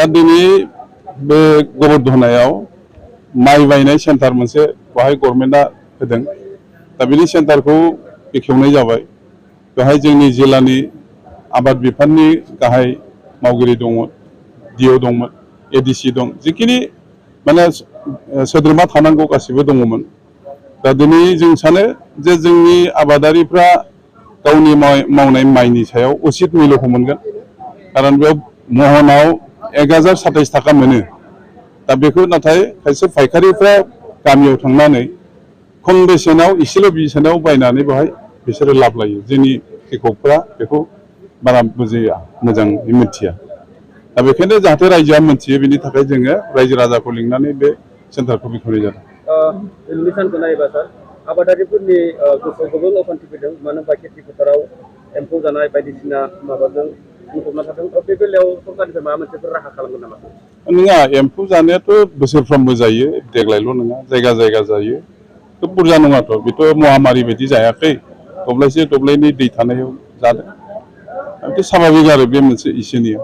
दा दिनै बे गोबोरधनायाव माइ बायनाय सेन्टार मोनसे बेवहाय गभर्नमेन्टआ होदों। दा बिनि सेन्टारखौ बेखेवनाय जाबाय। बेवहाय जोंनि जिल्लानि आबाद बिफाननि गाहाय मावगिरि दङ, डिअ दंमोन, एडिसि दं, जिखिनि माने सोद्रोमा थानांगौ गासिबो दङमोन। दा दिनै जों सानो जे जोंनि आबादारिफ्रा गावनि मावनाय माइनि सायाव उचित मुल्यखौ मोनगोन। खारन बेयाव महनाव 1027 थाखा मोनो। दा बेखौ नाथाय खायसे फायखारिफ्रा गामियाव थांनानै खम बेसेनाव एसेल' बेसेनाव बायनानै बेवहाय बिसोरो लाब लायो। जोंनि कृषकफ्रा बेखौ बारा बुजिया, मोजाङै मिथिया। दा बेखायनो जाहाथे रायजोआ मिथियो, बेनि थाखाय जोङो रायजो राजाखौ लिंनानै बे सेन्टारखौ बेखेवनाय जादों। दिनैनि सानखौ नायोबा सार, आबादारिफोरनि गोसोआव गोबां अखान्थि फैदों। मानो होनबा खेथि फोथाराव एम्फौ जानाय बायदिसिना माबाजों बुंफबना थादों। बे बेलायाव सरकारनिफ्राय माबा मोनसेफोर राहा खालामगोन नामा? नङा, एम्फौ जानायाथ' बोसोरफ्रोमबो जायो, देग्लायल' नङा, जायगा जायगा जायो। खोब बुरजा नङाथ', बेथ' महामारि बायदि जायाखै, दब्लायसे दब्लायनै दै थानायाव जादों। साभाबिक आरो बे मोनसे इसोरनिया।